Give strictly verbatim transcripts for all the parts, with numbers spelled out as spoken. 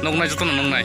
Nuknai, jotono nuknai.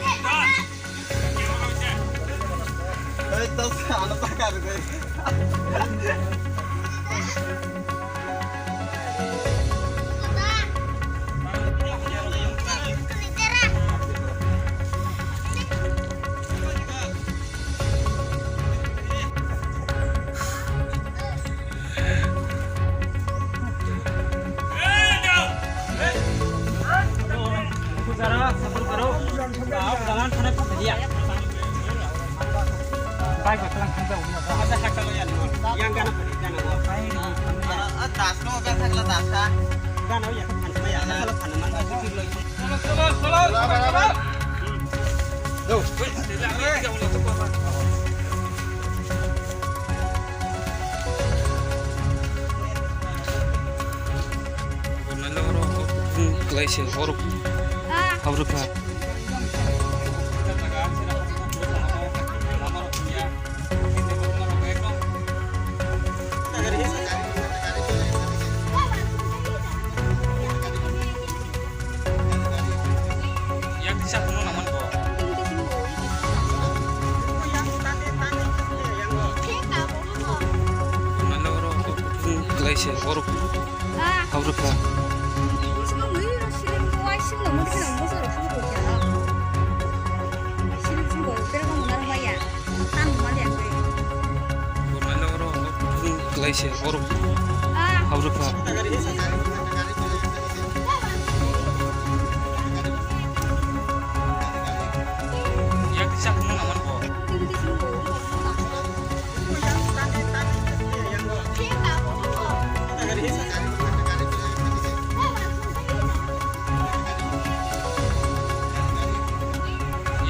Bornalo oro kok kutung kwlai se hor, ah, hor rwkha. Yang kisa kuno naman ko. Nalo oro kok kutung kwlai se hor. Ah. Hor rwkha. Sima mui ro siling ko ai sing no mui kheno musa ro thang ko kya. Siling sing ko pera ko mona ro maya. Tan mali ang ko. Nalo oro kok kutung kwlai se hor. Ah. Hor rwkha. Yang kisa kuno naman ko.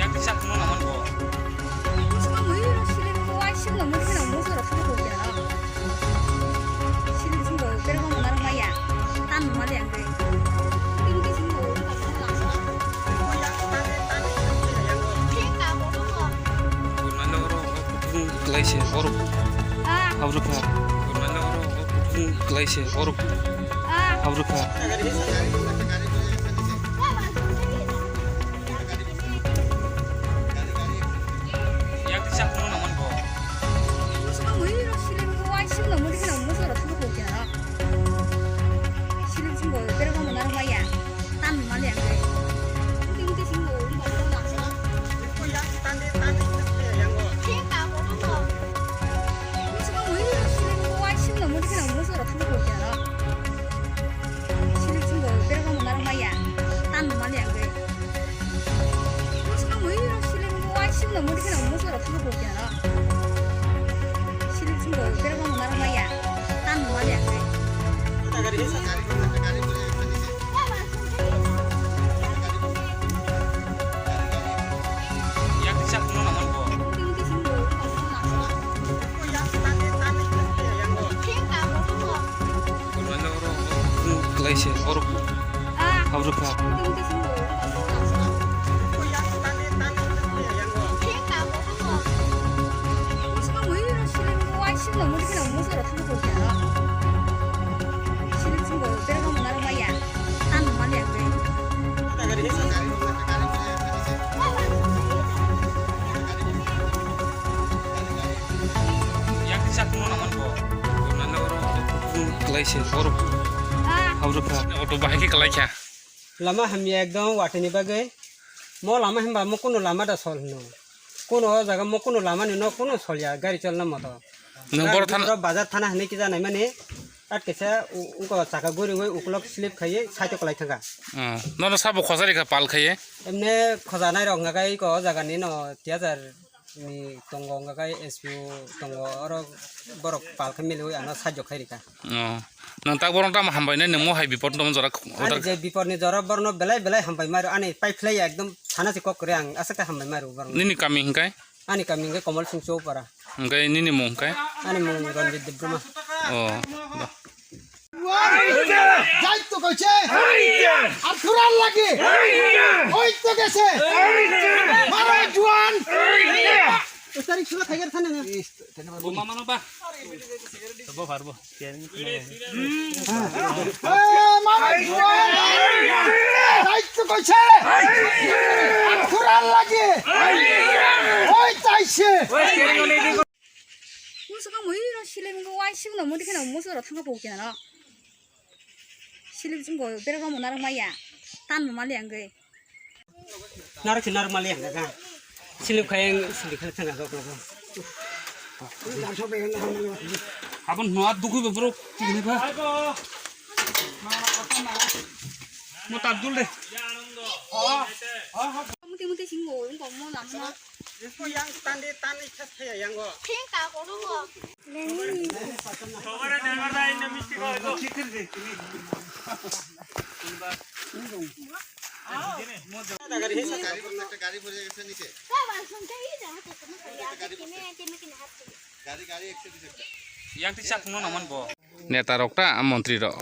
Yang kisa kuno naman ko. Sima mui ro siling ko ai sing no mui kheno musa ro thang ko kya. Siling sing ko pera ko mona ro maya. Tan mali ang ko. Ting ting sing ko. Nalo oro kok kutung kwlai se hor. Ah. Hor rwkha. Nalo oro kok kutung kwlai se hor. Ah. Hor rwkha. Yang kisa kuno naman ko. Musa mui ro siling ko ai sing no mui kheno musa ro thang ko kya. Siling sing ko pera ko mona ro maya. Tan mali ang ko. Ting ting sing ko. Musa mui ro siling ko ai sing no mui kheno musa ro thang ko kya. Siling sing ko pera ko mona ro maya. Tan mali ang ko. Musa mui ro siling ko ai sing no mui kheno musa ro thang ko kya. Siling sing ko pera ko mona ro maya. Tan mali ang ko. Yang kisa kuno naman ko. Nalo oro kok kutung kwlai se hor. Ah. Hor rwkha. Yang kisa kuno naman ko. Nalo oro kok kutung kwlai se hor. Ah. Hor rwkha. Auto bahai khe kwlai kha. Lama hamya ekdom watwi ni bagwi. Mo lama himba mo kunu lama da sol hino. Kunu o jaga mo kunu lama ni no kunu solya gari cholna moto. Nwng boro than- Boro bazar thana hinwi kisa nai mani. At kisa u-, ungko chaka guri wi ukulok slip khaiwi side o kwlai thangkha. Oh, nono sabo khosari kha pal khaiwi? Emne khojanai rok hwnka khe iko o jaga ni no tiyajar ni tongo, hwnka khe S P O tongo, oro borok pal khe miliwi ano sahajyo khai rikha. Oh. Nwng tak borok tamo hambai nai, nwng mo hai bipor tongma jora. Ani je bipor ni jora borno belai belai hambai maro, ani pai phlai ekdom sana si kok kre ang aswk khe hambai maro borno. Nini kami hwnkai? Ani kami hwnkai Komol Singh Chowpara. Hwnkai nini mung hwnkai? Ani mung Ranjit Debbarma. Oh. যাইতো কইছে। আর ফুরান লাগে। ওই তো গেছে। মারা জুয়ান। তারিখ ষোলো থেকে থানে না। Bo, bo. Daityo koise. Akhuran lagi. Oi taise. Musu ka mui ro sile mung wai sing no mudi kheno musu ro thanga pau kena ro. Sile jing go bera ro mo narang maya. Tan mo mali ang ge. Narok se narok mali ang ga. Silip khai ang silip khai thang ga ko. Abon nuat dukhu be bro. Tigni ba. Mo tar dul de. Muti muti sing go, ko mo lam na. Isko yang tande tande chas thaya yang go. Thing ka ko ro. Yang ti sak no naman bo. Neta rok ta, montri rok.